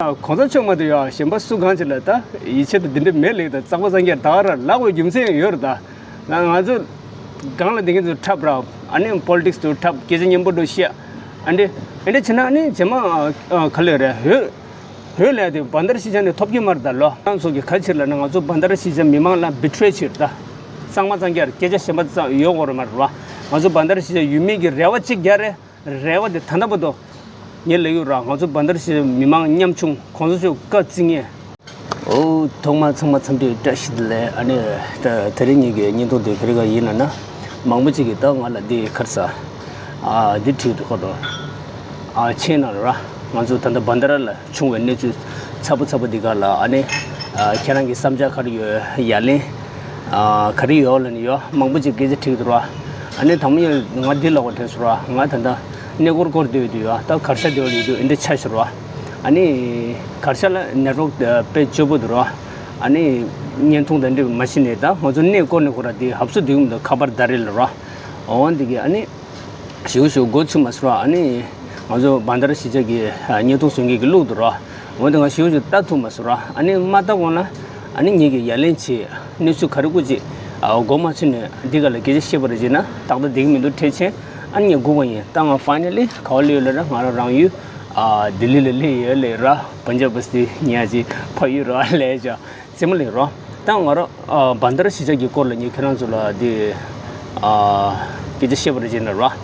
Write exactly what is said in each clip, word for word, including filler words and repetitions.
གོང་ས་མཆོག་མ་གཏོགས་ཡ་གཞན་པ་སུ་གང་ཅིག་ལ་ད་ཡིད་ཆེས་དང་འདི་འདྲ་མེད་ལེགས་དང་གཙང་པ་གཙང་རྐྱང་ད་ག་རང་ལབ་དགོས་རྒྱུ་མཚན་ཡོད་རེད་ད། ང་ང་ཚོ་སྒང་ལ་འདི་ག་ཚོ་འཁྲབ་ར་ཨ་ནི་པོ་ལི་ཊིག་སི་དུ་འཁྲབ་སྐད་ཆ་སྙན་པོ་འགྲོ་བཤད་ཨ་འདྲེ་ཨ་འདྲེ་བྱས་ན་ཨ་ནི་རྗེས་མ་ག་ལེ་རེད་འོས་འོས་ལས་དེ་བྷན་དར་ཤི་ཇ་ནས་ཐོབ་ཀྱི་མ་རེད་ད་ལོ། ང་ཚོ་གི་ག་ཕྱིར་ལ་ན་ང་ཚོ་བྷན་དར་ཤི་ཇ་མི་མང་ལ་བི་ཊི་རེ་བྱེད་རེད་ད། གཙང་མ་གཙང་རྐྱང་རེད་སྐད་ཆ་གཞན་པ་ཙང་ཡོད་དགོས་རེད་མ་རེད་བ། ང་ཚོ་བྷན་དར་ཤི་ཇ་ཡུལ་མི་གི་རེ་བ་གཅིག་རྒྱག་རེད། རེ་བ་དེ་ད་ལྟ་བར་དུ་ངས་ལབ་ཡོད་ར། ང་ཚོ་བྷན་དར་ཤི་ཇ་མི་མང་ཉམ་ཆུང་གོང་ས་མཆོག་བཀའ་བརྩི་མཁན། འོ་ཐོག་མར་ཚང་མ་འཚམས་འདྲི་བཀྲ་ཤིས་བདེ་ལེགས། ཨ་ནི་ད་དེ་རིང་ངེད་ཀྱི་བརྙན་ཐུང་དེ་ག་རེ་ག་ཡིན་ལབ་ན། མང་པོ་ཅིག་གིས་ད་ང་ལ་འདི་ཁར་ས་ཨ་འདི་བྲིས་འདུག་ག་དོ། ཨ་མཆན་ནང་ལ་ར་ང་ཚོ་ད་ལྟ་བྷན་དར་ལ་བྱུང་བའི་གནས་ཚུལ་ཚ་པོ་ཚ་པོ་འདི་ག་ལ་ཨ་ནི་ཨ་ཁྱེད་རང་གི་བསམ་འཆར་ག་རེ་ཡོད། ཡ་ལན་ཨ་ག་རེ་ཡོད་ལབ་ནི་ཡོད། མང་པོ་ཅིག་སྐད་ཆ་དྲིས་འདུག་ར། ཨ་ནི་དང་པོ་ཡང་ང་འདི་ལབ་དགོས་དྲན་སོང་ར། ང་ད་ལྟ་གནས་སྐོར་སྐོར་སྡོད་དུས་ཡོད་ད་གར་ས་སྡོད་ཡོད་དུས་འདི་འདྲ་ཆགས་ཤག་ར། ཨ་ནི་གར་ས་ལ་ནེཊ་ཝོག་དཔེ་སྐྱོ་པོ་འདུག་ར། ཨ་ནི་བརྙན་ཐུང་དང་འདྲ་མ་ཤེས་ནས་ད་ང་ཚོ་གནས་སྐོར་ནས་ཁོ་ར་དེ་ཧབ་སུ་འདུག་མི་འདུག་ཁ་པར་ད་རེད་ལབ་ར། འོ་འདི་གི་ཨ་ནི། ཞེའུ་ཞེའུ་མགོ་ཚོས་མ་སོང་ར། ཨ་ནི་ང་ཚོ་བྷན་དར་ཤི་ཇ་གི་བརྙན་ཐུང་བཟོ་མཁན་གྱིས་བླུགས་འདུག་ར། འོན་ཏེ་ང་ཞེའུ་ཞེའུ་ལྟ་ཐུབ་མ་སོང་ར། ཨ་ནི་མ་ལྟ་གོང་ལ་ཨ་ནི་ངེད་ཀྱིས་ཡ་ལན་བྱས་གནས་ཚུལ་ག་རེ་སྐུ་ཅིག་མགོ་མ་ཚོས་ནས་འདི་ག་ལ་སྐད་ཆ་བཤད་པ་རེད་ཅེ་ན་ཏག་ཏག་བསྡད་ཀྱི་མི་འདུག་ཁྲེལ་ཆེན། ཨ་ནི་ངས་སྒུག་པ་ཡིན་ད་ང་ཕའི་ནལ་ལི་ག་བ་སླེབས་ཡོད་ལབ་ན་ང་རང་རང་ཡུལ་ལྡི་ལི་ལ་སླེབས་ཡོད་ལབ་ར། པན་ཇབ་བ་སི་ཉ་ཅི་ཕ་ཡུལ་ར་ལས་ཅ། རྩེད་མོ་ལེན་རོགས། ད་ང་རང་ཨ་བྷན་དར་གཞིས་ཆགས་ཀྱི་སྐོར་ལ་ངས་ཁྱེད་རང་ཚོ་ལ་འདི་ཨ་སྐད་ཆ་བཤད་པ་རེད་ཅེ་ན་རོགས།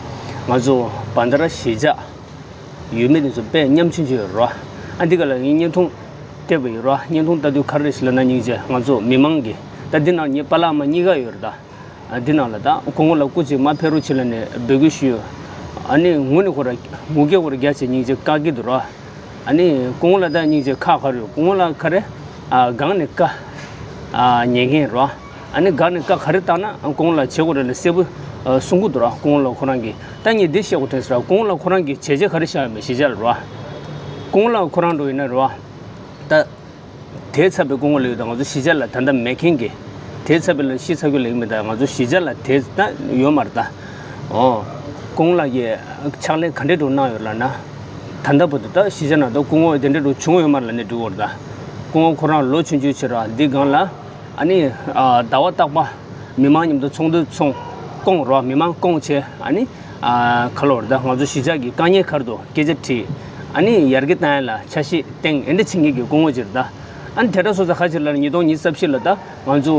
ང་ཚོ་བྷན་དར་གཞིས་ཆགས་ཡུལ་མི་དེ་ཚོ་དཔེ་ཉམ་ཆུང་ཆུང་ཡོད་རོགས། ཨ་འདི་ག་ལ་ངས་བརྙན་ཐུང་བལྟས་པ་ཡོད་རོགས། བརྙན་ཐུང་ལྟ་དུས་ག་རེ་རེད་ཟེར་ལབ་ན་སྙིང་རྗེ་ང་ཚོ་མི་མང་གི་ད་འདི་ནང་ངའི་པཱ་ལགས་ཨ་མ་གཉིས་ཀ་ཡོད་རེད་ད། ཨ་འདི་ནང་ལ་ད་སྐུ་ངོ་ལ་སྐུ་མཁྱེན་མ་ཕེབས་རོགས་བྱེད་ལབ་ནས་འབོད་སྐུལ་ཞུས་ཡོད། ཨ་ནི་ངུ་ནས་ཁོ་ར་ངུ་སྐད་ཁོ་ར་རྒྱག་བྱས་སྙིང་རྗེ་བཀག་གི་འདུག་རོགས། ཨ་ནི་སྐུ་ངོ་ལ་ད་སྙིང་རྗེ་ཁག་ཁག་རེད། སྐུ་ངོ་ལ་ག་རེ་ཨ་སྒང་ནས་བཀའ་ཨ་ཉན་མཁན་རོགས། ཨ་ནི་སྒང་ནས་བཀའ་ག་རེ་བཏང་ན་སྐུ་ངོ་ལ་བྱེད་དགོས་རེད་ལ་གསལ་པོ་ཨ་གསུང་གི་འདུག་རོགས། སྐུ་ངོ་ལ་ཁོ་རང་གིས་ད་ངས་འདི་བཤད་དགོས་དྲན་སོང་ར། སྐུ་ངོ་ལ་ཁོ་རང་གིས་བྱས་རྗེས་ག་རེ་བཞག་ཡོད་མེད་གཞིས་ཆགས་ལ་རོགས། སྐུ་ངོ་ལ་ཁོ་རང་འགྲོ་ཡིན་ན་རོགས། ད། དེའི་ཚབ་པའི་སྐུ་ངོ་ལ་ཡོད་དང་ང་ཚོ་གཞིས་ཆགས་ལ་ད་ལྟ་མེད་མཁན་གྱི། དེའི་ཚབ་པའི་ལ་གཞིས་ཆགས་ཀྱི་ལ་ཡིན་མིན་ད་ང་ཚོ་གཞིས་ཆགས་ལ་དེ་ད་ཡོད་མ་རེད་ད། ཨོ། སྐུ་ངོ་ལགས་ཀྱིས་ཕྱག་ལས་ག་འདྲས་འགྲོ་གནང་ཡོད་ལབ་ན། ད་ལྟ་བར་དུ་ད་གཞིས་ཆགས་ནང་ད་སྐུ་ངོ་དེ་འདྲས་འགྲོ་བྱུང་ཡོད་མ་རེད་ལབ་ནས་འགྲིག་གི་རེད་ད། སྐུ་ངོ་ཁོ་རང་ལོ་ཆུང་ཆུང་བྱས་ར་འདི་སྒང་ལ། ཨ་ནི། ཟླ་བ་རྟག་པ། མི་མང་མཉམ་དུ་ཚོགས་འདུ་ཚོགས། སྐོང་རོགས་མི་མང་སྐོང་བྱས་ཨ་ནི། ཨ་ག་ལོར་ད་ང་ཚོ་གཞིས་ཆགས་ཀྱི་དཀའ་ངལ་ག་རེ་འདུག་སྐད་ཆ་དྲིས། ཨ་ནི་ཡར་རྒྱས་བཏང་ཡ་ལ་འཆར་གཞི་བཏིང་ཨེ་འདྲ་བྱེད་མཁན་གྱི་སྐུ་ངོ་ཅིག་རེད་ད། ཨ་ནི་དེ་འདྲ་སོང་ཙང་ཁ་ཕྱིར་ལ་ཉིས་སྟོང་ཉི་ཤུ་རྩ་བཞི་ལ་ད་ང་ཚོ་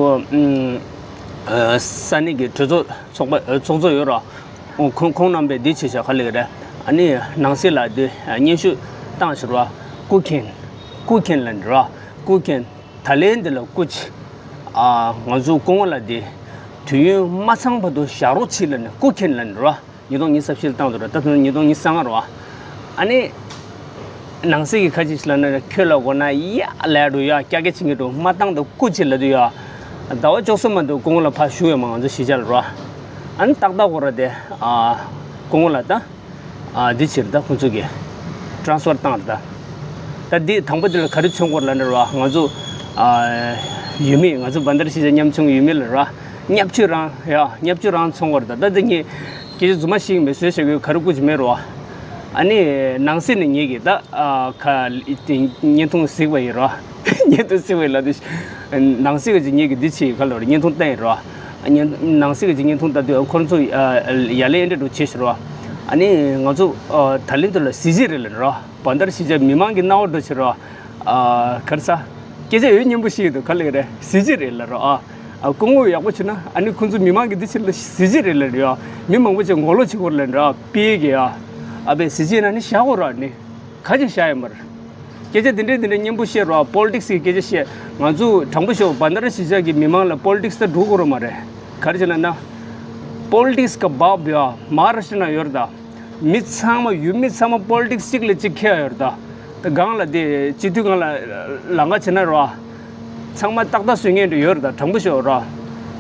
ཨ་ས་གནས་ཀྱི་གྲོས་ཚོགས་ཚོགས་པ་ཚོགས་གཙོ་ཡོད་ར། ཁོང་ཁོང་རྣམ་པས་འདི་བྱས་ཤག་ག་ལེགས་རེད། ཨ་ནི་ནང་སྲིད་ལ་འདི་སྙན་ཞུ་བཏང་ཕྱིར་བ། སྐུ་མཁྱེན། སྐུ་མཁྱེན་ལབ་འདི་ར། སྐུ་མཁྱེན། ད་ལན་འདི་ལ་སྐུ་མཁྱེན། ཨ་ང་ཚོ་སྐུ་ངོ་ལགས་འདི་དུས་ཡུན་མ་ཚང་བར་དུ་བཞག་རོགས་བྱེད་ལབ་ནས་སྐུ་མཁྱེན་ལབ་ནས་རོ། ཉིས་སྟོང་ཉི་ཤུ་རྩ་བཞི་ལ་བཏང་འདུག་ར། ད་དུང་ཉིས་སྟོང་ཉི་ཤུ་རྩ་ལྔ་རོ། ཨ་ནི། ནང་སྲིད་ཀྱི་ཁ་ཅིག་ཞིག་ལབ་ན་ཁྱོད་ལ་དགོས་ན་ཡ་ལས་འགྲོ་ཡ་སྐྱ་སྐྱ་ཆིང་གི་འགྲོ་མ་བཏང་དུ་སྐུ་མཁྱེན་ལབ་དུས་ཡ། ཟླ་བ་བཅུ་གསུམ་མ་འདུག་སྐུ་ངོ་ལ་ཕར་བཞུགས་ཡོད་མ་ང་ཚོ་གཞིས་ཆགས་ལ་རོ། ཨ་ནི་ཏག་ཏག་གོ་ར་དེ། ཨ་སྐུ་ངོ་ལ་ད། ཨ་འདི་ཕྱིར་ད་ཁོང་ཚོ་གིས་ཊ་རན་སི་ཕར་བཏང་རེད་ད། ད་འདི་དང་པོ་འདི་ལ་ག་རེ་མཚོན་དགོས་རེད་ལབ་ན་ར་ང་ཚོ་ཨ་ཡུལ་མི་ང་ཚོ་བྷན་དར་གཞིས་ཆགས་ཉམ་ཆུང་ཡུལ་མི་ལ་ར་བརྙས་བཅོས་རང་ཡ་བརྙས་བཅོས་རང་མཚོན་དགོས་རེད་ད། ད་འདི་ངས་སྐད་ཆ་རྫུན་མ་ཞིག་མེད་བཟོས་བྱ་དགོས་ག་རེ་སྐུ་ཅི་མེད་ར། ཨ་ནི་ནང་སྲིད་ནས་ངེད་ཀྱིས་ད་ཨ་ཁ་བརྙན་ཐུང་གཟིགས་པ་ཡིན་ར། བརྙན་ཐུང་གཟིགས་པ་ཡིན་ལབ་དུས་ནང་སྲིད་ཀྱི་ངེད་ཀྱིས་འདི་བྱེད་ག་ལབ་ར་བརྙན་ཐུང་བལྟས་ཡིན་ར། ནང་སྲིད་ཀྱི་བརྙན་ཐུང་ལྟ་དུས་ཁོ་ཚོ་ཡ་ལན་འདྲ་འགྲོ་བྱེད་ཤི་ར། ཨ་ནི་ང་ཚོ་ད་ལན་དུ་ལ་གཟི་བརྗིད་རེད་ལབ་ར། བྷན་དར་གཞིས་ཆགས་མི་མང་གི་སྣང་བ་འགྲོ་ཕྱིར་རོ། ཨ་གར་ས། སྐད་ཆ་ཡོད་སྙན་པོ་ཞིག་འདུག་ག་ལེགས་རེད་གཟི་བརྗིད་རེད་ལབ་རོ་ཨ། ཨ་སྐུ་ངོ་ཡག་པོ་བྱུང་ན་ཨ་ནི་ཁོང་ཚོ་མི་མང་གི་འདི་ཕྱིར་ལ་གཟི་བརྗིད་རེད་ལབ་རེད་ཨ། མི་མང་པོ་ཅིག་ངོ་ལོག་བྱེད་དགོས་ལབ་རེད་ཨ་པི་ཨེ་གི་ཨ། ཨ་བས་གཟི་བརྗིད་ན་ནི་བཞག་དགོས་རོ་ཨ་ནི། ག་ཅིག་བཞག་ཡོད་མ་རེད། སྐད་ཆ་འདི་འདྲས་འདི་འདྲས་སྙན་པོ་བཤད་རོགས་པོ་ལི་ཊིག་སི་གི་སྐད་ཆ་བཤད། ང་ཚོ་དྲང་པོ་ཤོད་བྷན་དར་གཞིས་ཆགས་ཀྱི་མི་མང་ལ་པོ་ལི་ཊིག་སི་ད་འགྲོ་དགོས་རོགས་མ་རེད། ག་རེ་བྱས་ན་ན། པོ་ལི་ཊིག་སི་ག་བབ་ཡོད་མ་ཧཱ་རཱ་ཤི་ཊ་ན་ཡོད་རེད་ད། མི་ཚང་མ་ཡུལ་མི་ཚང་མ་པོ་ལི་ཊིག་སི་གཅིག་ལས་གཅིག་ཁེ་ཡོད་རེད་ད། ད་སྒང་ལ་དེ་སྤྱི་འཐུས་སྒང་ལ་ལང་ཀ་བྱེད་ན་རོགས། ཚང་མ་ཏག་ཏག་བཟོ་མཁན་འདྲ་ཡོད་རེད་ད་དྲང་པོ་ཤོད་རོགས།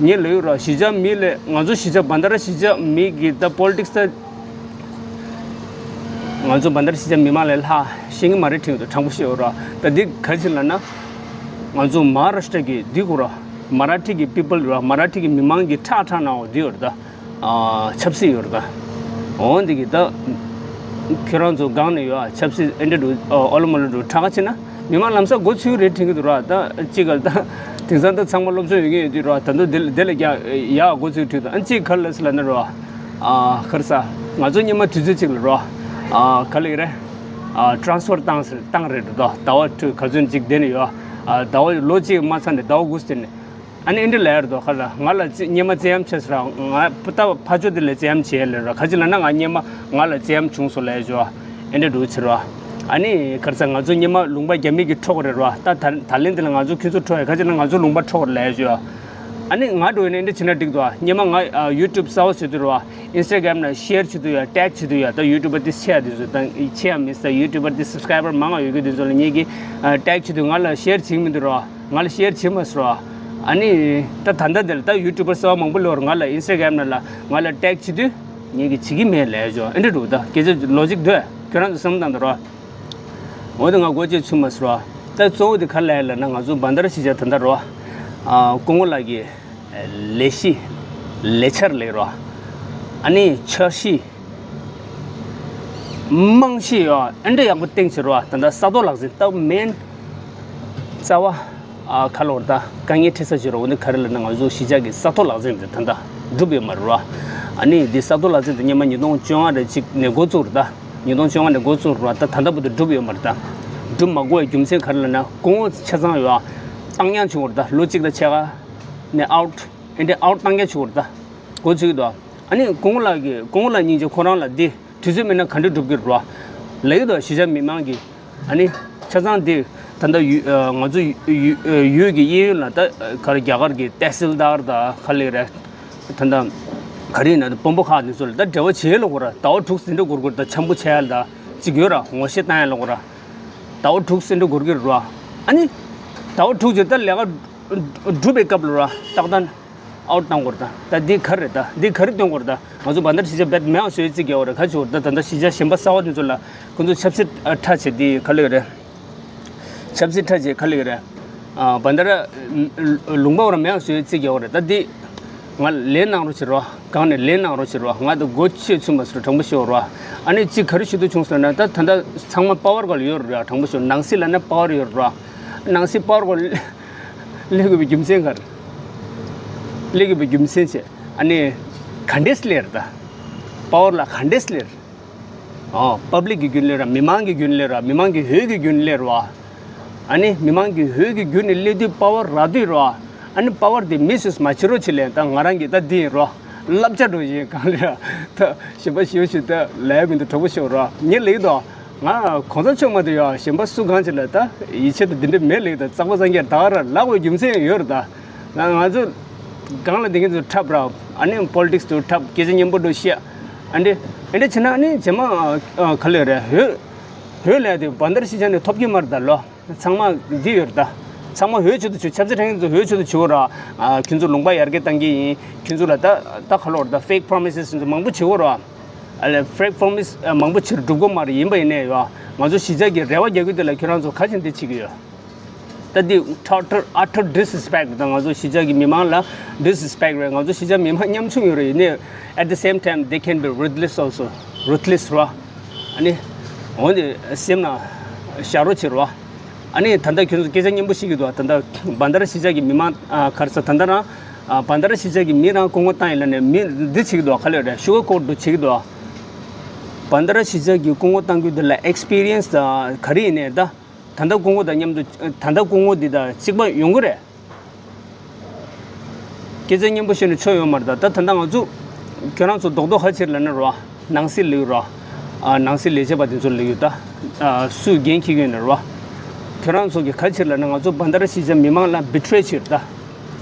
ངས་ལབ་ཡོད་རོགས་གཞིས་ཆགས་མི་ལས་ང་ཚོ་གཞིས་ཆགས་བྷན་དར་གཞིས་ཆགས་མི་གི་ད་པོ་ལི་ཊིག་སི་ད། ང་ཚོ་བྷན་དར་གཞིས་ཆགས་མི་མང་ལས་ལྷག་ཤེས་ཀྱི་མ་རེད་དྲན་འདུག་དྲང་པོ་ཤོད་རོགས། ད་འདི་ག་རེ་ལབ་ན། ང་ཚོ་མ་ཧཱ་རཱ་ཤི་ཊ་གི་འདི་གོ་ར། མ་ར་ཐི་གི་པི་པལ་ར་མ་ར་ཐི་གི་མི་མང་གི་ཁྲག་ཁྲག་ནང་འོ་འདི་ཡོད་རེད་ད། ཨ་ཆབ་སྲིད་ཡོད་རེད་ད། འོ་འདི་གི་ད། ཁྱོད་རང་ཚོ་སྒང་ནས་ཡོད་ཨ། ཆབ་སྲིད་ཨེ་འདྲ་འདུག་ཨོ་ལོ་མོ་ལོ་འདུག་ཁྲ་ཁ་ཕྱིན་ན་མི་མང་ལམ་སང་མགོ་ཚོས་རེད་དྲན་གྱི་འདུག་ར། ད་ཅི་ག་ལ་ད་དེང་སང་ད་ཚང་མ་སློབ་སྦྱོང་ཡོད་མཁན་ཡོད་དུས་ར། ད་དུང་དེ་ལ་དེ་ལ་རྒྱག་ཡག་མགོ་ཚོས་དུས་ད་ཨ་ཅི་ག་ལ་ཟེར་ལ་ན་ར། ཨ་ག་རེ་ཟ། ང་ཚོ་སྔོན་མ་དུས་ཚོད་ཅིག་ལ་ར། ཨ་ག་ལ་ཡིན་རེད། ཨ་ཊ་རན་སི་ཕར་བཏང་ཟེར་བཏང་རེད་འདུག་ད་ཟླ་བ་དྲུག་ག་ཚོད་ཅིག་བསྡད་ནས་ཡོད། ཨ་ཟླ་བ་ལོ་གཅིག་མ་ཚར་ནས་ཟླ་བ་དགུ་བསྡད་ནས། ཨ་ནི་ཨེ་འདྲ་ལབ་ཡ་རེད་དོ། ཁ་ལ་ང་ལ་ཙི་སྔོན་མ་བཙན་གཡེམ་བྱས་ཟེར་ར། ང་ད་ཕར་ཕྱོགས་དེ་ལ་བཙན་གཡེམ་བྱས་ལབ་ར། ག་ཅི་ལབ་ན་ང་སྔོན་མ་ང་ལ་བཙན་གཡེམ་བྱུང་སོང་ལབ་ཡ་ཅོ། ཨེ་འདྲ་འདུག་ཕྱིར་ར། ཨ་ནི་ག་རེ་ཟ། ང་ཚོ་སྔོན་མ་ལུང་པ་རྒྱ་མི་གིས་འཕྲོག་རེད་ར། ད་ད་ད་ལན་དེ་ལ་ང་ཚོ་ཁྱོད་ཚོ་འཕྲོག་ཡ། ག་ཅི་ལབ་ན་ང་ཚོ་ལུང་པ་འཕྲོག་རེད་ལབ་ཡ་ཅོ། ཨ་ནི་ང་འགྲོ་ཡ་ན་ཨེ་འདྲ་བྱེད་ན་འགྲིག་འདུག་སྔོན་མ་ང་ཡུ་ཊུབ་གསར་པ་བཟོ་དུས་ར། ཨིན་སི་ཊ་གྷ་རམ་ན་ཤེར་བྱེད་དུས་ཡ། ཊེག་བྱེད་དུས་ཡ། ད་ཡུ་ཊུབ་པར་དེ་ཆེ་ཡ་དེ་ཚོ་དང་ཆེ་ཡ་མི་ས་ཡུ་ཊུབ་པར་དེ་སབ་སི་ཀ་རའི་བར་མང་ང་ཡོད་གི་དེ་ཚོ་ལ་ངེད་ཀྱིས་ཊེག་བྱེད་དུས་ང་ལ་ཤེར་བྱེད་ཀྱི་མི་འདུག་ར། ང་ལ་ཤེར་བྱེད་མ་སོང་ར། ཨ་ནི་ད་ད་ལྟ་དེ་ལ་ད་ཡུ་ཊུབ་པར་གསར་པ་མང་པོ་ལོར་ང་ལ་ཨིན་སི་ཊ་གྷ་རམ་ན་ལ་ང་ལ་ཊེག་བྱེད་དུས་ངེད་ཀྱིས་བྱེད་ཀྱི་མེད་ལབ་ཡ་ཅོ། ཨེ་འདྲ་འདུག་ད་སྐད་ཆ་ལོ་ཇིག་འདུག་ཁྱོད་རང་ཚོ་བསམ་བློ་བཏང་དང་ར། འོ་དེ་ང་མགོ་བཅད་ཚུད་མ་སོང་ར། ད་གཙོ་བོ་དེ་ག་ལ་ཡ་ལབ་ན་ང་ཚོ་བྷན་དྷ་ར་གཞིས་ཆགས་ད་ལྟ་ར། ཨ་སྐུ་ངོ་ལགས་ཀྱི་ལས་གཞི་ལས་འཆར་ལས་ར། ཨ་ནི་འཆར་གཞི་རྨང་གཞི་ཡོད་ཨེ་འདྲ་ཡག་པོ་བཏིང་ཕྱིར་ར། ད་ལྟ་ས་ཐོག་ལག་འཛིན་ད་མེན་རྩ་བ་ཨ་ག་ལོར་ད་དཀའ་ངལ་འཕྲད་ས་ཕྱིར་ར། འོ་འདི་ག་རེ་ལབ་ན་ང་ཚོ་གཞིས་ཆགས་ཀྱི་ས་ཐོག་ལག་འཛིན་དེ་ད་ལྟ་འགྲུབ་ཡོད་མ་རེད་ར། ཨ་ནི་འདི་ས་ཐོག་ལག་འཛིན་དེ་སྔོན་མ་ཉིས་སྟོང་བཅོ་ལྔ་རེ་གཅིག་ནས་འགོ་བཙུགས་རེད་ད། ཉིས་སྟོང་བཅོ་ལྔ་ནས་འགོ་བཙུགས་རེད་བ། ད་ད་ལྟ་བར་དུ་འགྲུབ་ཡོད་མ་རེད་ད། འགྲུབ་མ་དགོས་པའི་རྒྱུ་མཚན་ག་རེ་ལབ་ན་སྐུ་ངོ་ཆ་ཚང་ཡོད་ཨ། བཏང་ཡག་བྱུང་བ་རེད་ད། ལོ་གཅིག་དང་ཕྱེད་ཀ་ནས་ཨའུཊ་ཨེ་འདྲ་ཨའུཊ་བཏང་ཡག་བྱུང་བ་རེད་ད། འགོ་ཚུགས་ཀྱི་འདུག་ཨ་ནི་སྐུ་ངོ་ལགས་ཀྱིས་སྐུ་ངོ་ལགས་སྙིང་རྗེ་ཁོ་རང་ལ་འདི་དུས་ཚོད་མེད་ན་ག་འདྲ་འགྲུབ་ཀྱི་རེད་བ། ལབ་ཀྱི་འདུག་གཞིས་ཆགས་མི་མང་གིས། ཨ་ནི་ཆ་ཚང་འདི་ད་ལྟ་ཡུ་ཨ་ང་ཚོ་ཡུ་ཡུ་ཡུལ་གྱི་གཡས་གཡོན་ལ་ད་ག་རེ་རྒྱ་གར་གྱི་ཏེ་སིལ་དཱར་དང་ག་ལེ་རེད། ད་ལྟ་ག་རེ་ཡིན་ན་དཔོན་པོ་ཁག་འདི་ཚོ་ལ་ད་འབྲེལ་བ་བྱེད་ལོ་གོ་ར། ཟླ་བ་དྲུག་ཟིན་འགྲོ་གོར་གོར་ད་འཆམ་པོ་བྱས་ཡ་ད་ཅིག་ཡོད་ར། ངོ་ཤེས་བཏང་ཡ་ལོ་གོ་ར། ཟླ་བ་དྲུག་ཟིན་འགྲོ་གོར་གི་ར། ཨ་ནི་ཟླ་བ་དྲུག་ཅིག་ད་ལས་ཀ་སྒྲུབ་པའི་སྐབས་ལ་ར་རྟག་ད་ཨའུཊ་བཏང་གོ་ར། ད་ད་འདི་ག་རེ་ད་འདི་ག་རེ་སྟོན་གོ་ར། ད་ང་ཚོ་བྷན་དྷ་ར་གཞིས་ཆགས་བེད་མེད་པ་བཟོས་རྩིས་རྒྱག་གོ་ར། ག་ཅིག་གོ་ར། ད་ད་ལྟ་གཞིས་ཆགས་གཞན་པ་གསར་པ་འདི་ཚོ་ལ་ཁོ་ཚོ་ཆབ་སྲིད་ཁྲ་ཆེ་འདི་ག་ལེ་རེད། ཆབ་སྲིད་ཁྲ་ཆེ་ག་ལེ་རེད། ཨ་བྷན་དྷ་ར་ལུང་པ་བར་མེད་པ་བཟོས་རྩིས་རྒྱག་གོ་རེད། ད་འདི་ང་ལན་གནང་རོགས་བྱེད་རོགས། སྒང་ནས་ལན་གནང་རོགས་བྱེད་རོགས། ང་ད་མགོ་ཆེ་ཚུད་མ་སོང་། དྲང་པོ་ཤོད་རོགས། ཨ་ནི་གཅིག་ག་རེ་ཞུ་འདོད་བྱུང་ཟེར་ན། ད་ད་ལྟ་ཚང་མ་པ་ཝར་སྒང་ལ་ཡོད་རེད། དྲང་པོ་ཤོད། ནང་སྲིད་ལབ་ན་པ་ཝར་ཡོད་རེད། ནང་སྲིད་པ་ཝར་སྒང་ལ་སླེབས་དགོས་པའི་རྒྱུ་མཚན་ག་རེ། སླེབས་དགོས་པའི་རྒྱུ་མཚན་ཆེ། ཨ་ནི་ག་འདྲས་སླེབས་རེད། ད་པ་ཝར་ལ་ག་འདྲས་སླེབས་རེད། ཨོ། པབ་ལིག་གི་བརྒྱུད་ལས་ར། མི་མང་གི་བརྒྱུད་ལས་ར། མི་མང་གི་འོས་ཀྱི་བརྒྱུད་ལས་ར། ཨ་ནི་མི་མང་གི་འོས་ཀྱི་བརྒྱུད་ནས་སླེབས་དུས་པ་ཝར་རག་དུས་ར། ཨ་ནི་པ་ཝར་དེ་མི་སུས་མ་བྱེད་རོགས་བྱེད་ལས། ད་ང་རང་གི་ད་འདི་ཡིན་ར། བསླབ་བྱ་འགྲོ་བཞིན་གང་ལས་ར། ད་གཞན་པ་ཞེ་པོ་ཞིག་ད་ལབ་ཡ་མི་འདུག་དྲང་པོ་ཤོད་ར། ངས་ལབ་ཀྱི་འདུག་ང་གོང་ས་མཆོག་མ་གཏོགས་ཡ་གཞན་པ་སུ་གང་ཞིག་ལ་ད་ཡིད་ཆེས་དང་འདི་འདྲ་མེད་ལབ་ཀྱི་འདུག་རྩག་པ་སངས་རྒྱས་ད་ག་ར་ལབ་དགོས་རྒྱུ་མཚན་ཡོད་རེད་ད། ང་ང་ཚོ་སྒང་ལ་བསྡད་མཁན་ཚོ་འཁྲབ་ར། ཨ་ནི་པོ་ལི་ཊིག་སི་དུ་འཁྲབ། སྐད་ཆ་སྙན་པོ་འགྲོ་བཤད། ཨ་འདྲེ་ཨ་འདྲེ་བྱས་ན་ཨ་ནི་རྗེས་མ་ཨ་ག་ལེ་རེད། འོས་འོས་ལས་དེ་བྷན་དྷ་ར་གཞིས་ཆགས་ནས་ཐོབ་ཀྱི་མ་རེད་ད། ལོ་ཚང་མ་འདི་ཡོད་རེད་ད། ཚང་མ་འོས་ཆེད་དུ་བྱོས། ཆབ་སྲིད་ཁྲིམས་ཁང་ཚོ་འོས་ཆེད་དུ་བྱོས་ར། ཨ་ཁྱོད་ཚོ་ལུང་པ་ཡར་རྒྱས་བཏང་གི་ཡིན། ཁྱོད་ཚོ་ལ་ད་ད་ག་ལོར་ད་ཕེག་པོ་རོ་མི་སེ་སི་ཚོ་མང་པོ་བྱེད་དགོས་ར། ཨ་ལས་ཕེག་པོ་རོ་མི་སི་མང་པོ་བྱེད་སྒྲུབ་དགོས་མ་རེད། ཡིན་པ་ཡིན་ནའི་ཡོད། ང་ཚོ་གཞིས་ཆགས་ཀྱི་རེ་བ་རྒྱག་རྒྱུ་དེ་ལ་ཁྱོད་རང་ཚོ་ག་ཅིག་འདི་བྱེད་ཀྱི་ཡོད། ད་འདི་utter utter disrespect དང་ང་ཚོ་གཞིས་ཆགས་ཀྱི་མི་མང་ལ་disrespect རེད། ང་ཚོ་གཞིས་ཆགས་མི་མང་ཉམ་ཆུང་ཡོད་རེད། ཡིན་ནའི་at the same time they can be ruthless also, ruthless ར། ཨ་ནི་འོན་ཏེ་སེམས་ན་བཞག་རོགས་བྱེད་ར། ཨ་ནི་ད་ལྟ་ཁྱོད་ཚོ་སྐད་ཆ་སྙན་པོ་བཤད་ཀྱི་འདུག་ད་ལྟ་བྷན་དྷ་ར་གཞིས་ཆགས་ཀྱི་མི་མང་ཨ་ག་རེ་ཟ། ད་ལྟ་རང་ཨ་བྷན་དྷ་ར་གཞིས་ཆགས་ཀྱི་མི་རང་སྐུ་ངོ་བཏང་ཡིན་ལབ་ནས་མི་འདི་བྱེད་ཀྱི་འདུག་ག་ལེ་རེད། ཤུ་གར་ཀོ་ཊི་འདུག་བྱེད་ཀྱི་འདུག་བྷན་དྷ་ར་གཞིས་ཆགས་ཀྱི་སྐུ་ངོ་བཏང་རྒྱུ་འདི་ལ་ཨེག་སི་པི་རི་ཡན་སི་དང་ག་རེ་ཡིན་ནའི་ད། ད་ལྟ་སྐུ་ངོ་དང་མཉམ་དུ་ད་ལྟ་སྐུ་ངོ་འདི་དང་གཅིག་པ་ཡོང་གི་རེད། སྐད་ཆ་སྙན་པོ་བཤད་ན་ཆོ་ཡོད་མ་རེད་ད། ད་ད་ལྟ་ང་ཚོ་ཁྱོད་རང་ཚོ་རྡོག་རྡོག་ཧ་ཆེར་ལབ་ན་རོ། ནང་སྲིད་ལས་རོ། ཨ་ནང་སྲིད་ལས་བྱེད་པ་དེ་ཚོ་ལས་ཡོད་ད། ཨ་སུས་འགན་འཁྱེར་གྱི་ཡོད་ན་རོ། ཁྱོད་རང་ཚོ་གི་ཁ་ཕྱིར་ལབ་ན་ང་ཚོ་བྷན་དྷ་ར་གཞིས་ཆགས་མི་མང་ལ་བི་ཊི་རེ་བྱས་ཡོད་ད།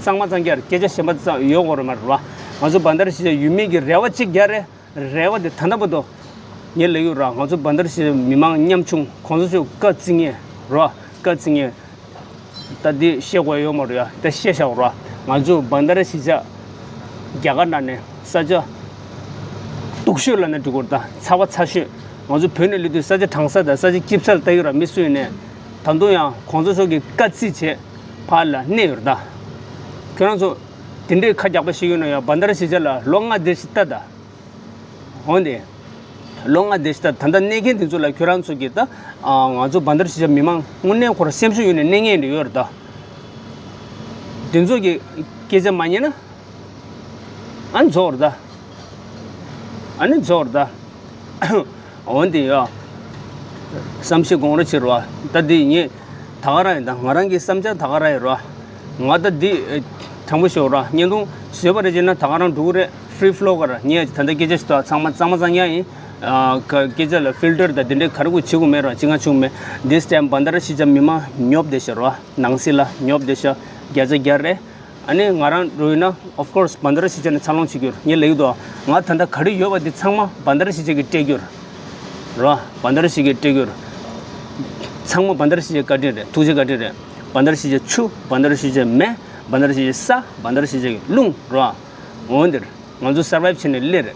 གཙང་མ་གཙང་རྐྱང་སྐད་ཆ་གཞན་པ་ཙམ་ཡོད་དགོས་རེད་མ་རེད་རོ། ང་ཚོ་བྷན་དྷ་ར་གཞིས་ཆགས་ཡུལ་མི་གི་རེ་བ་གཅིག་རྒྱག་རེད། རེ་བ་དེ་ད་ལྟ་བར་དུ་ངས་ལབ་ཡོད་ར། ང་ཚོ་བྷན་དྷ་ར་གཞིས་ཆགས་མི་མང་ཉམ་ཆུང་གོང་ས་མཆོག་བཀའ་བརྩི་མཁན་ར། བཀའ་བརྩི་མཁན། ད་འདི་བཤད་དགོས་ཡོད་མ་རེད་ཡ། ད་བཤད་བཞག་ར། ང་ཚོ་བྷན་དྷ་ར་གཞིས་ཆགས་རྒྱ་གར་ནང་ནས་ས་ཆ་སྡུག་ཤོས་ལབ་ན་འགྲིག་གི་རེད། ད་ཚ་བ་ཚ་ཤོས། ང་ཚོ་བོད་ནས་སླེབས་དུས་ས་ཆ་གྲང་ས་དང་ས་ཆ་སྐྱིད་ས་ལ་ལྟ་གི་ར། མི་སུ་ཡིན་ནའི་ད་དུང་ཡང་གོང་ས་མཆོག་གི་བཀའ་བརྩི་བྱས་ཕར་ལ་གནས་ཡོད་རེད་ད། ཁྱོད་རང་ཚོ་དེ་འདྲའི་ཁ་རྒྱག་པ་ཞིག་ཡོད་ན་ཡང་བྷན་དྷ་ར་གཞིས་ཆགས་ལ་ལོ་ལྔ་དེ་ཞིག་ལྟ་ད། འོན་ཏེ། ལོ་ལྔ་བསྡད་ཤག་ད་ད་ལྟ་གནས་མཁན་དེ་ཚོ་ལ་ཁྱོད་རང་ཚོ་གིས་ད་ང་ཚོ་བན་དར་གཞིས་ཆགས་མི་མང་དངོས་གནས་ཁོ་རང་སེམས་ཤུགས་ཡོད་ནས་གནས་ངེས་འདྲ་ཡོད་རེད་ད། དེ་ཚོ་གི་སྐད་ཆ་མ་ཉན་ན། ཨ་ནི་རྫོགས་རེད་ད། ཨ་ནི་རྫོགས་རེད་ད། འོན་ཏེ་ཡ། བསམ་ཤེས་དགོངས་ར་ཕྱིར་བ། ད་འདི་ངས་ད་ག་རང་ཡིན་ད། ང་རང་གི་བསམ་འཆར་ད་ག་རང་ཡིན་ར། ང་ད་འདི་དྲང་པོ་ཤོད་ར། བརྙན་ཐུང་བཟོས་པ་རེད་ཅེ་ན་ད་ག་རང་འགྲོ་གི་རེད། ཕི་རི་ཕི་ལོ་ག་ར། ངས་ད་ལྟ་སྐད་ཆ་ཞིག་ད་ཚང་མ་གཙང་མ་གཙང་རྐྱང་ཡིན། སྐད་ཆ་ལ་ཕིལ་ཊར་དང་དེ་འདྲའི་ག་རེ་དགོས་བྱེད་དགོས་མེད་ར། ཅི་གང་བྱུང་མེད། This time བན་དར་གཞིས་ཆགས་མི་མང་ཉོབ་བསྡད་ཤག་ར། ནང་སྲིད་ལ་ཉོབ་བསྡད་ཤག་བརྒྱ་ཆ་བརྒྱ་རེད། ཨ་ནི་ང་རང་འགྲོ་ཡིན་ན། Of course བན་དར་གཞིས་ཆགས་ནས་འཚར་ལོངས་བྱེད་རྒྱུ་རེད། ངས་ལབ་ཀྱི་འདུག་ང་ད་ལྟ་ག་རེ་ཡོད་པ་འདི་ཚང་མ་བན་དར་གཞིས་ཆགས་ཀྱིས་སྤྲད་རྒྱུ་རེད། ར། བན་དར་གཞིས་ཆགས་སྤྲད་རྒྱུ་རེད། ཚང་མ་བན་དར་གཞིས་ཆགས་བཀའ་དྲིན་རེད། ཐུགས་རྗེ་བཀའ་དྲིན་རེད། བན་དར་གཞིས་ཆགས་ཆུ། བན་དར་གཞིས་ཆགས་མེ། བན་དར་གཞིས་ཆགས་ས། བན་དར་གཞིས་ཆགས་ཀྱི་རླུང་ར། འོན་ཏེ་ང་ཚོ་སར་བའིབ་བྱས་ནས་སླེབས་རེད།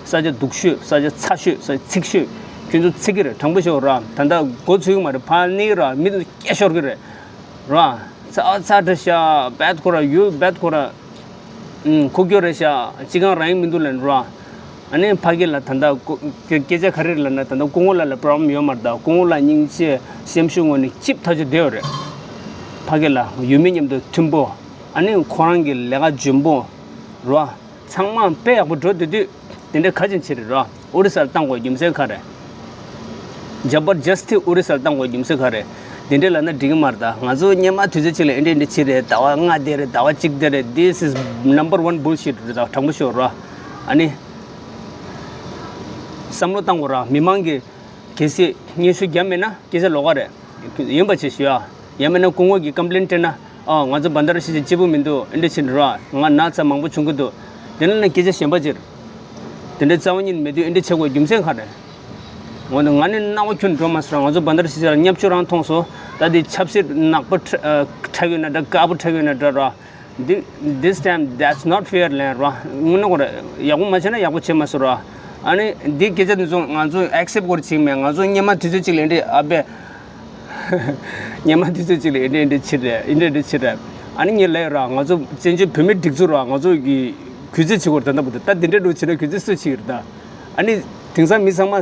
ས་ཆ་སྡུག་ཤོས། ས་ཆ་ཚ་ཤོས། ས་ཆ་ཚིག་ཤོས། ཁྱོད་ཚོ་ཚིག་གི་རེད། དྲང་པོ་ཤོད་ར། ད་ལྟ་འགོ་ཚུགས་ཀྱི་མ་རེད། ཕར་གནས་ཀྱི་ར། མི་ཚོ་སྐད་ཤོར་གྱི་རེད། ར། ཚ་ཚ་དྲི་ཤ་བད་ཁོ་ར་ཡུ་བད་ཁོ་ར། ཨུམ། ཁུག་ཀྱོ་རེད་ཤག་ཅི་གང་རང་ཡིན་མི་འདུག་ལབ་ར། ཨ་ནི་ཕ་གི་ལ་ད་ལྟ་སྐོ་སྐད་སྐད་ཆ་ག་རེ་རེད་ལབ་ན། ད་ལྟ་སྐུ་ངོ་ལགས་ལ་པྲོབ་ལེམ་ཡོད་མ་རེད་ད། སྐུ་ངོ་ལགས་སྙིང་རྗེ་སེམས་ཤུགས་ངོ་ནས་ཅིབ་ཐག་ཆོད་བསྡད་ཡོད་རེད། ཕ་གི་ལ་ཡུལ་མི་མཉམ་དུ་མཐུན་པོ། ཨ་ནི་ཁོ་རང་གི་ལས་ཀ་འཇོན་པོ་ར། ཚང་མ་དཔེ་ཡག་པོ་འགྲོ་བསྡད་དུས་དེ་འདྲ་ག་ཅན་ཆེ་རེད་ར། ཨོ་རི་སར་བཏང་དགོས་རྒྱུ་མཚན་ག་རེད། ཇ་བར་ཇས་ཏི་ཨོ་རི་སར་བཏང་དགོས་རྒྱུ་མཚན་ག་རེད། དེ་འདྲ་ལབ་ན་འགྲིག་གི་མ་རེད་ད། ང་ཚོ་སྔོན་མ་དུས་ཚོད་གཅིག་ལ་ཨེ་འདྲ་ཨེ་འདྲ་བྱེད་རེད། ཟླ་བ་ལྔ་བསྡད་རེད། ཟླ་བ་གཅིག་བསྡད་རེད། This is number one bullshit རེད་ད། དྲང་པོ་ཤོད་ར། ཨ་ནི་བསམ་བློ་བཏང་དགོས་ར། མི་མང་གིས་གལ་སྲིད་སྙན་ཞུ་བརྒྱབ་མེད་ན་སྐད་ཆ་ལོགས་ཀ་རེད། ཡིན་པ་བྱེད་ཞུ་ཡ། ཡང་མིན་ན་སྐུ་ངོ་གིས་ཀམ་པི་ལེན་སྤྲད་ན། ཨ། ང་ཚོ་བན་དར་གཞིས་ཆགས་སྐྱིད་པོ་མི་འདུག་ཨེ་འདྲ་བྱེད་འགྲོ་ར། ང་ན་ཚ་མང་པོ་བྱུང་གི་འདུག་དེ་འདྲ་ན་སྐད་ཆ་གཞན་པ་ཅིག་དེ་འདྲ་རྩ་བ་ཉིད་མེད་དུས་ཨེ་འདྲ་བྱེད་དགོས་རྒྱུ་མཚན་ག་རེ། འོ་ན་ང་ནི་སྣང་བ་ཁྱོན་འགྲོ་མ་སོང་ར། ང་ཚོ་བན་དར་གཞིས་ཆགས་ལ་བརྙས་བཅོས་རང་མཐོང་སོང་། ད་དེ་ཆབ་སྲིད་ནག་པོ་ཁྲ- ཨ། ཁྲ་གི་ཡོད་ན་འདྲ། དཀར་པོ་ཁྲ་གི་ཡོད་ན་འདྲ་ར། Thi- this time that's not fair ལན་ར། དངོས་གནས་ཁོ་ར་ཡག་པོ་མ་བྱས་ན་ཡག་པོ་བྱེད་མ་སོང་ར། ཨ་ནི་འདི་སྐད་ཆ་འདི་ཚོ་ང་ཚོ་ཨེག་སེབ་སྐོར་བྱེད་མེད། ང་ཚོ་སྔོན་མ་དུས་ཚོད་གཅིག་ལ་འདི་ཨ་བས། སྔོན་མ་དུས་ཚོད་གཅིག་ལ་འདི་འདི་བྱེད་རེད། འདི་འདི་བྱེད་རེད། ཨ་ནི་ངས་ལབ་ར། ང་ཚོ་བཙན་བྱོལ་བོད་མི་སྒྲིག་འཛུགས་ར། ང་ཚོ་གི་གུས་བརྩི་བྱེད་དགོས་རེད། ད་ལྟ་བུ་ད་ད་འདི་འདྲ་འགྲོ་བྱེད་ན་གུས་བརྩི་སུ་བྱེད་ཀྱི་རེད་ད། ཨ་ནི་དེང་སང་མི་ཚང་མ་ཨ་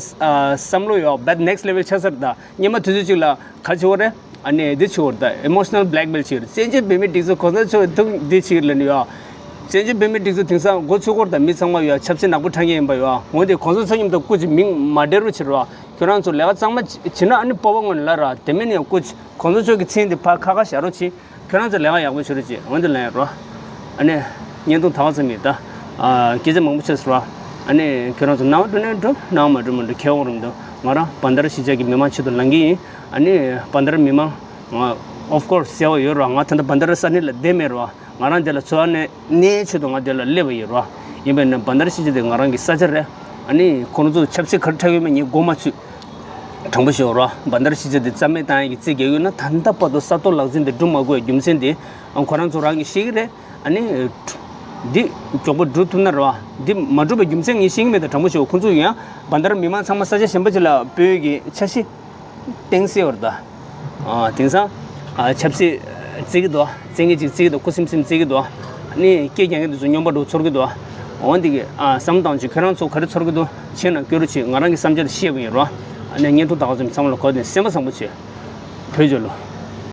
བསམ་བློ་ཡོད་བད་next level ཆགས་ཚར་ད། སྔོན་མ་དུས་ཚོད་གཅིག་ལ་ག་བྱེད་དགོས་རེད། ཨ་ནི་འདི་བྱེད་དགོས་རེད་ད། ཨི་མོ་ཤི་ནལ་བྷི་ལེག་མེལ་བྱེད་ཀྱི་རེད། བཙན་བྱོལ་བོད་མི་སྒྲིག་འཛུགས་གོང་ས་མཆོག་ཐུག་འདི་བྱེད་ཀྱི་རེད་ལབ་ནས་ཡོད། བཙན་བྱོལ་བོད་མི་སྒྲིག་འཛུགས་དེང་སང་འགོ་ཚུགས་སྐོར་དང་མི་ཚང་མ་ཡོད་ཆབ་སྲིད་ནག་པོ་ཁྲ་ངེས་ཡིན་པ་ཡོད། འོན་ཏེ་གོང་ས་མཆོག་མཉམ་དུ་སྐུ་མཁྱེན་མིང་མ་བྲལ་རོགས་བྱེད་རོགས། ཁྱོད་རང་ཚོ་ལས་ཀ་གཙང་མ་བྱེད་ན་ཨ་ནི་སྤོབས་པ་ངོ་ནས་ལབ་ར། དེ་མིན་ནས་སྐུ་གོང་ས་མཆོག་གི་མཚན་དེ་ཕར་ཁ་ཁ་བཞག་རོགས་བྱེད། ཁྱོད་རང་ཚོ་ལས་ཀ་ཡག་པོ་བྱེད་རོགས་བྱེད། འོན་ཏེ་ལན་རོ། ཨ་ནི་བརྙན་ཐུང་ད་ག་ཙམ་ཡིན་ད། ཨ། སྐད་ཆ་མང་པོ་བཤད་སོང་ར། ཨ་ནི་ཁྱོད་རང་ཚོ་སྣང་བ་འགྲོ་ན་འགྲོ། སྣང་བ་མ་འགྲོ་མ་འགྲོ་ཁྱེད་དབང་རིང་འདུག་ང་རང་བན་དར་གཞིས་ཆགས་ཀྱི་མི་མང་ཆེད་དུ་ལངས་ཀྱི་ཡིན། ཨ་ནི་བན་དར་མི་མང་། ང་of course གསལ་བ་ཡོད་ར། ང་ད་ལྟ་བན་དར་ས་གནས་ལ་བསྡད་མེད་ར། ང་རང་འདི་ལ་འཚོ་བ་ནས་གནས་ཆེད་དུ་ང་འདི་ལ་སླེབས་པ་ཡིན་ར། ཡིན་པས་ན་བན་དར་གཞིས་ཆགས་དེ་ང་རང་གི་ས་ཆ་རེད། ཨ་ནི་ཁོང་ཚོ་ཆབ་སྲིད་ག་རེ་འཁྲབ་ཡོད་མེད་ངས་མགོ་མ་ཚོས། དྲང་པོ་ཞུ་ར། བན་དར་གཞིས་ཆགས་དེ་རྩ་མེད་བཏང་ཡག་གི་རྩིས་རྒྱག་ཡོད་ན་ད་ལྟ་བར་དུ་ས་ཐོག་ལག་འཛིན་དེ་སྒྲུབ་མ་དགོས་རྒྱུ་མཚན་དེ་ཨ་ཁོ་རང་ཚོ་རང་གིས་ཤེས་ཀྱི་རེད། ཨ་ནི་འདི་མགྱོགས་པོ་སྒྲུབ་ཐུབ་ན་ར། འདི་མ་སྒྲུབ་པའི་རྒྱུ་མཚན་ངས་ཤེས་ཀྱི་མེད། ད་དྲང་པོ་ཞུ། ཁོང་ཚོ་ཡང་བན་དར་མི་མང་ཚང་མ་ས་ཆ་གཞན་པ་ཅིག་ལ་སྤོས་ཀྱི་འཆར་གཞི་བཏིང་སྲིད་པ་རེད་ད། ཨ། དེང་སང་ཨ་ཆབ་སྲིད་བརྩི་གི་འདུག་བཙན་གྱིས་ཅིག་བརྩི་གི་འདུག་ཁུ་སིམ་སིམ་བརྩི་གི་འདུག་ཨ་ནི་སྐད་རྒྱག་མཁན་དེ་ཚོ་སྨྱོན་པ་འདྲ་ཚོར་གི་འདུག་འོ་འདི་གི་ཨ་བསམ་བཏང་བྱས་ཁྱོད་རང་ཚོ་ག་རེ་ཚོར་གི་འདུག་བྱས་ན་སྐྱོ་རུ་བྱེད། ང་རང་གི་བསམ་འཆར་བཤད་པ་ཡིན་རོ། ཨ་ནི་བརྙན་ཐུང་ད་ག་ཙམ་ཚང་མ་ལ་གོ་དེ་སེམས་པ་བཟང་པོ་བྱེད། བོད་རྒྱལ་ལོ།